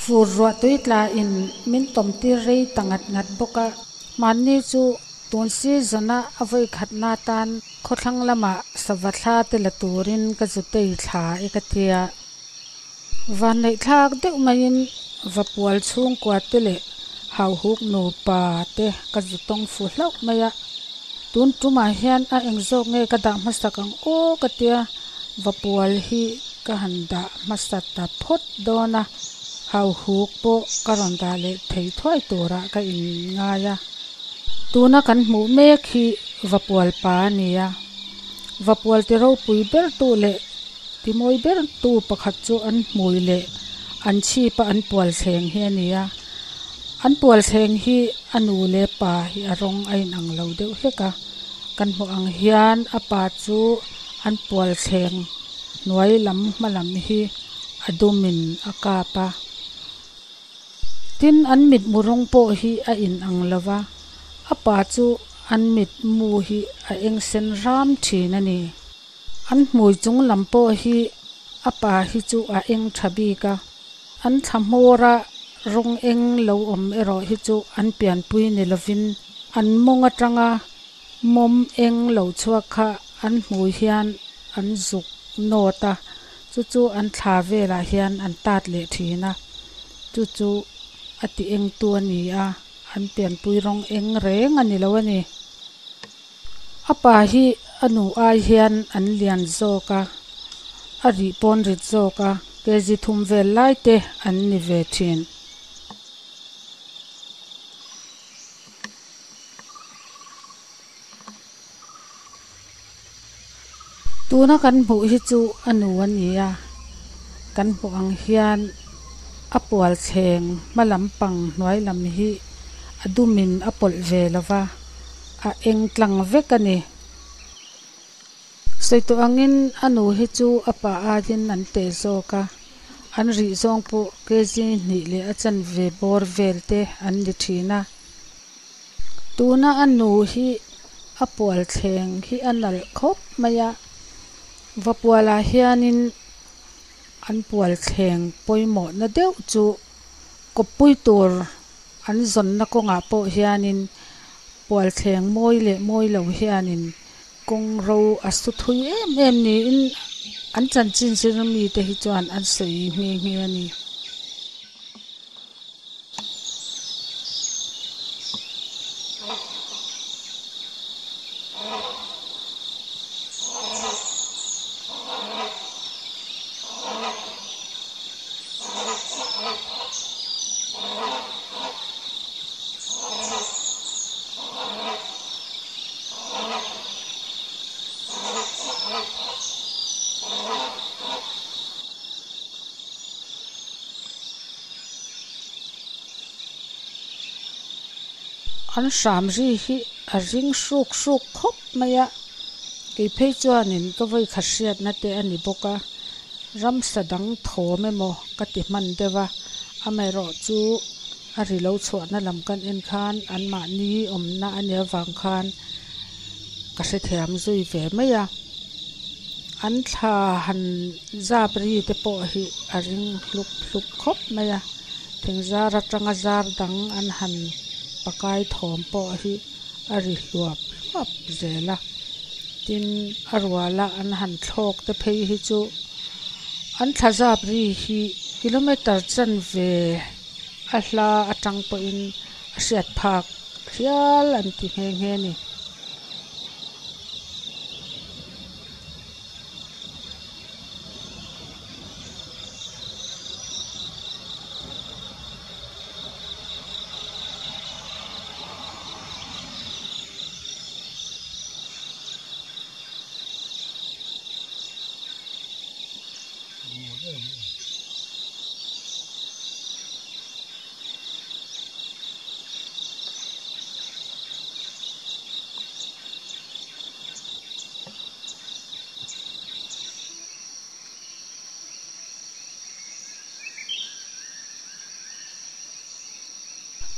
Fur ruah tui tla in min tawm tir rei ta ngat ngat bawk a. Mahni chu tun season a a vawi khatna atan khawthlang lamah sava thla te la turin ka zu tei thla e ka tia. Vanneih thlak deuh maiin Vapual chhungkua te leh Hauhuk nupa te ka zu tawng fu hlauh mai a. Tun tumah hian a eng zawk nge ka dah hmasak ang aw ka tia, Vapual hi ka han dah hmasa ta phawt dawn a, Hauhuk pawh ka rawn dah leh thei thuai turah ka inngai a. Tuna kan hmuh mek hi Vapual pa a ni a, Vapual ti ropui ber tu leh Timawi ber tu pakhat chu an hmui leh an chhip a an pual thleng hi a ni a, an pual thleng hi a nu leh pa hi a rawng a inang lo deuh hlek a, kan hmuh ang hian a pa chu an pual thleng hnuai lam hma lam hi a dumin a kap a, tin an mitmu rawng pawh hi a inang lo va, a pa chu an mitmu hi a eng sen ram thin a ni. An hmui chung lam pawh hi a pa hi chu a eng tha bik a, an thla hmawr a rawng eng lo awm erawh hi chu an pianpui ni lovin an mawng atanga mawm eng lo chhuak kha an hmui hian an zuk nawt a, chu chu an thla velah hian an tat leh thin a, chu chu a ti eng tu a ni a, an pianpui rawng eng reng a ni lo a ni. A pa hi a nu ai hian an lian zawk a, a rih pawn rit zawk a, kg thum vel lai te an ni ve thin. Tuna kan hmuh hi chu a nu a ni a, kan hmuh ang hian a pual thleng hma lampang hnuai lam hi a dumin a pawlh ve lo va. A eng tlang vek a ni. Sawi tawh angin a nu hi chu a pa aiin an teh zawk a, an rih zawng pawh kg hnih leh a chanve bawr vel te an ni thin a. Tuna a nu hi a pual thleng hi a nalh khawp mai a, Vapualah hianin an pual thleng pawimawhna deuh chu kawppui tur An zawnna kawngah pawh hianin pualthleng mawi leh mawi lo hianin kawng ro a su thui em em niin an chanchin zir mite hi chuan an sawi nghe nghe a ni. An hram ri hi a ring hruk hruk khawp mai a, kei phei chuanin ka vawikhat hriatna te a ni bawk a. Ramsa dang thawm emaw ka ti hman deuh a, amaherawhchu a ri lo chhuahna lam kan en khan anmahni awmna a nih avang khan ka hrethiam zui ve mai a, an thla han zap ri te pawh hi a ring hlup hlup khawp mai a, thingzar atanga zar dang an han pakai thawm pawh hi a ri hluap hluap zel a, tin a ruala an han thlawk te phei hi chu an thla zap ri hi kilometer chanve a hla atang pawhin a hriat phak hial an ti nghe nghe a ni.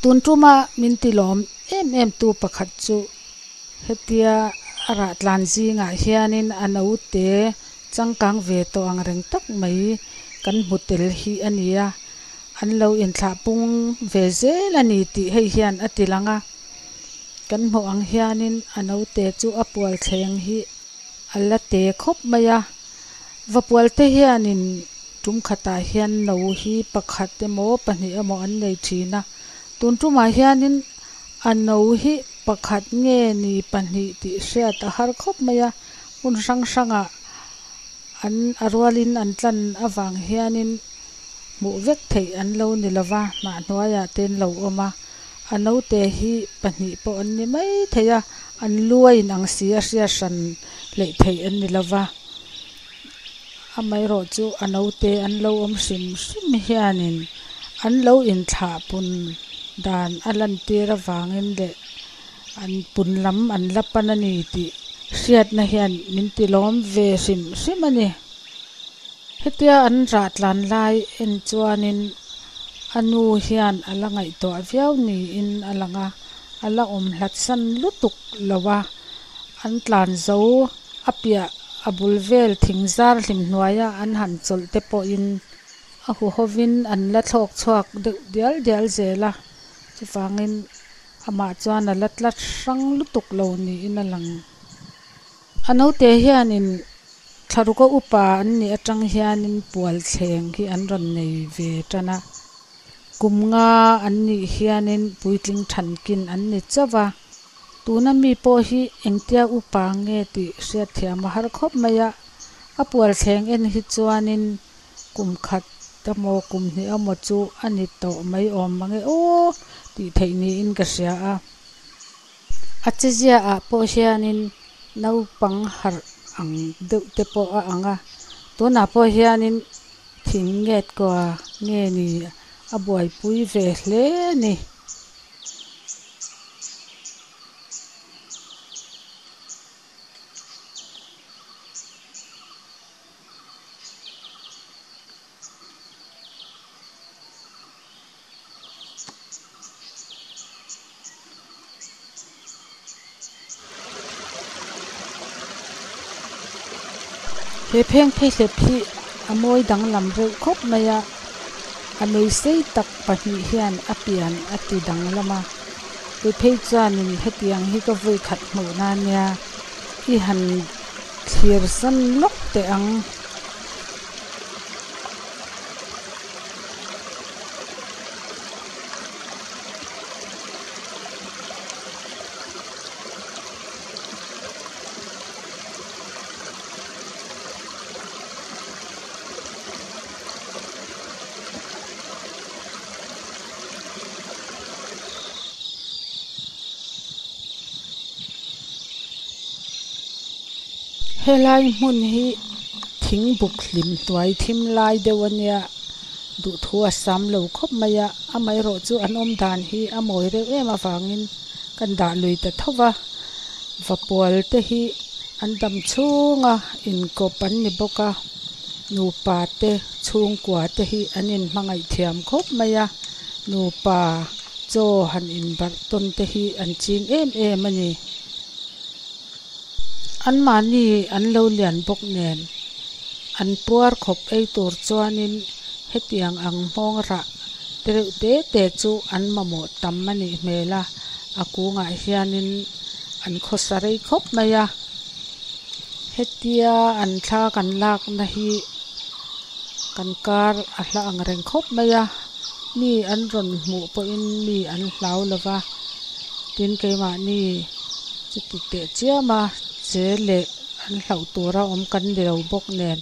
Tun tuma min ti lawm em em tu pakhat chu hetia a rah tlan zingah hianin a naute changkang ve tawh ang reng tak mai kan hmu tel hi a ni a. an lo inthlah pung ve zel a ni tih hei hian a ti lang a kan hmuh ang hianin a naute chu a pual thleng hi a la te khawp mai a vapual te hianin tum khatah hian no hi pakhat emaw pahnih emaw an nei thin a tun tumah hianin a no hi pakhat nge ni pahnih tih hriat a har khawp mai a hmun hrang hrangah an a rualin an tlan avang hianin hmuh vek theih an lo ni lova hnah hnuaiah te an lo awm a a naute hi pahnih pawh an ni maithei a an lu a inang si a hriat hran hleih theih an ni lova amaherawh chu a naute an lo awm hrim hrim hianin an lo inthlah pun dan a lan tir avangin leh an pun lam an la pan a ni tih hriatna hian min ti lawm ve hrim hrim a ni. Hetia an rah tlan lai en chuanin a nu hian a la ngaihtuah viau niin a lang a, a la awm hlat san lutuk lo a, an tlan zo a piah a bul vel thing zar hlim hnuaia an han chawlh te pawhin a huhovin an la thlawk chhuak deuh dial dial zel a, chuvangin amah chuan a la tlat hrang lutuk lo niin a lang. A naute hianin Thlaruk a upa an nih atang hianin pual thleng hi an rawn nei ve tan a, kum nga an nih hianin puitling thankin an ni chauh a, tuna mi pawh hi engtia upa nge tih hriatthiam a har khawp mai a, a pual thleng en hi chuanin kum khat emaw kum hnih emaw chu a ni tawh mai awm mange aw tih theih niin ka hria a. A chezia ah pawh hianin naupang harh ang deuh te pawh a ang a, tunah pawh hianin thing nget kua nge ni a buaipui ve hle a ni. He pheng pheihlep hi a mawi danglam reuh khawp mai a, a mei sei tak pahnih hian a pian a ti danglam a, kei phei chuanin hetiang hi ka vawi khat hmuh na nia i han thlir san lawk teh ang. Helai hmun hi thing buk hlim hnuai thim lai deuh a nia duhthu a sam lo khawp mai a amaherawh chu an awm dan hi a mawi reuh em avangin kan dah lui ta tho va vapual te hi an dam chhunga inkawp an ni bawk a nupa te chhungkua te hi an inhmangaih thiam khawp mai a nupa chaw han inbarh tawn te hi an ching em em a ni. Anmahni an lo lian bawk nen an puar khawp ei tur chuanin hetiang ang hmawng rah te reuh te te chu an mamawh tam a nih hmel a, a kungah hianin an khawsa rei khawp mai a, hetia an thla kan lakna hi kan kar a hla ang reng khawp mai a, mi an rawn hmuh pawhin mi an hlau lova tin keimahni chuti teh chiam a che leh an hlauh tura awm kan ni lo bawk nen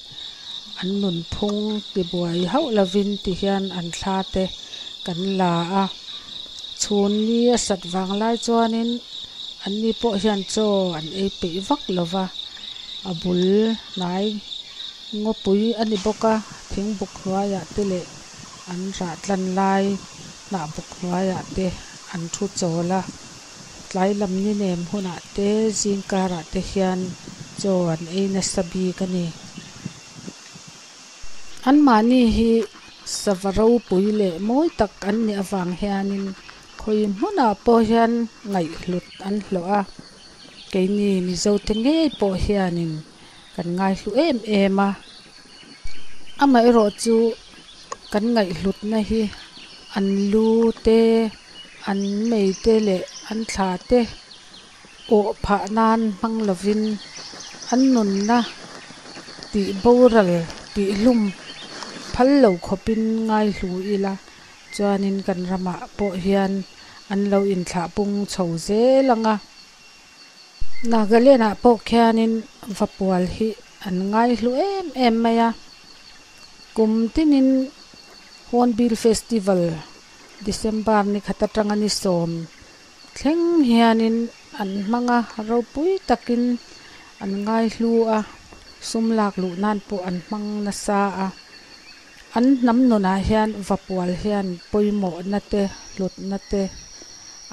an nunphung tibuai hauh lovin ti hian an thla te kan la a chhun ni a sat vang lai chuanin an ni pawh hian chaw an ei peih vak lova a bul hnai ngawpui a ni bawk a thingbuk hnuaiah te leh an rah tlan lai hnah buk hnuaiah te an thu chawl a tlai lam ni nem hunah te zing karah te hian chaw an ei nasa bik a ni. Anmahni hi sava ropui leh mawi tak an nih avang hianin khawi hmunah pawh hian ngaihhlut an hlawh a, keini Mizote ngei pawh hianin kan ngaihlu em em a, amaherawh chu kan ngaihhlutna hi An lu te an mei te leh an thla te awh phah nan hmang lovin an nunna tih boral tih hlum phal lo khawpin ngaihlu ila chuanin kan ramah pawh hian an lo inthlah pung chho zel ang a. Nagaland ah pawh khianin Vapual hi an ngaihlu em em mai a, kum tinin Hornbill Festival December ni khat atanga ni 10 thleng hianin an hmang a, ropui takin an ngaihlu a, sum lak luh nan pawh an hmang nasa a, an hnam nunah hian Vapual hian pawimawhna te hlutna te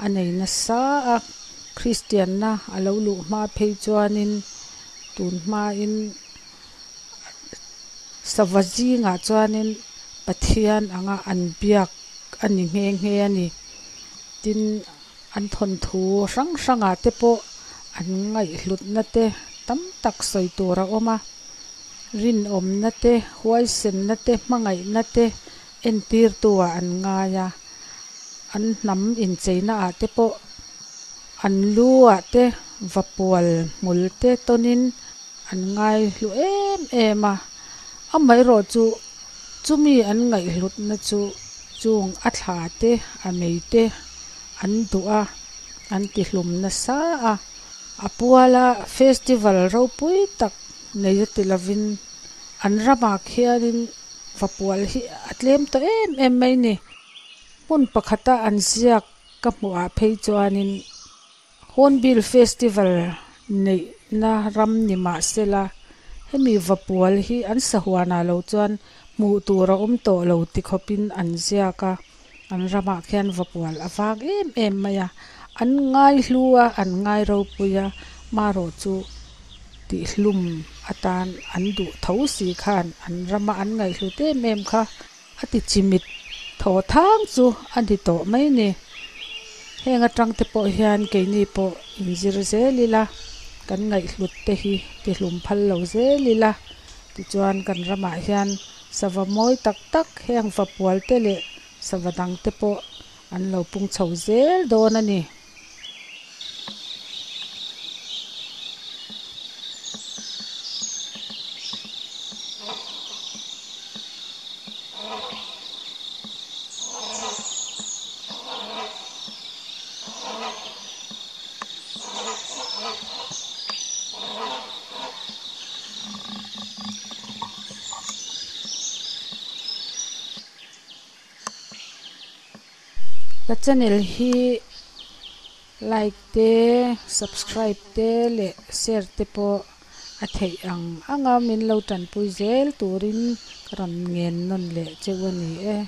a nei nasa a, Kristianna a lo luh hma phei chuanin tun hmain sava zingah chuanin Pathian anga an biak a ni nghe nghe a ni. Tin, an thawnthu hrang hrangah te pawh an ngaihhlutna te tam tak sawi tur a awm a, rinawmna te, huaisenna te, hmangaihna te entirtu ah an ngai a, an hnam incheina ah te pawh an lu ah te vapual hmul te tawnin an ngaihlu em em a, amaherawh chu chumi an ngaihhlutna chu chung a thla te a mei te an duh a, an tihlum nasa a, a puala festival ropui tak nei a ti lovin an ramah khianin vapual hi a tlem tawh em em mai ni. Hmun pakhata an ziak ka hmuhah phei chuanin Hornbill Festival neihna ram ni mah sela hemi vapual hi an sahuanah lo chuan hmuh tur a awm tawh lo ti khawpin an ziak a, an ramah khian vapual a vang em em mai a, an ngai hlu a, an ngai ropui a, marawh chu tihhlum atan an duh tho si khan an rama an ngaihhlut em em kha. A ti chimit thaw thang chu a ni tawh mai ni. Heng atang te pawh hian keini pawh inzir zel ila, kan ngaihhlut te hi tihlum phal lo zel ila, tichuan kan ramah hian sava mawi tak tak heng vapual te leh sava dang te pawh an lo pung chho zel dawn a ni. Ka channel hi like te subscribe te leh share te pawh a theih ang anga min lo tanpui zel turin ka rawn ngen nawn leh cheu a ni e.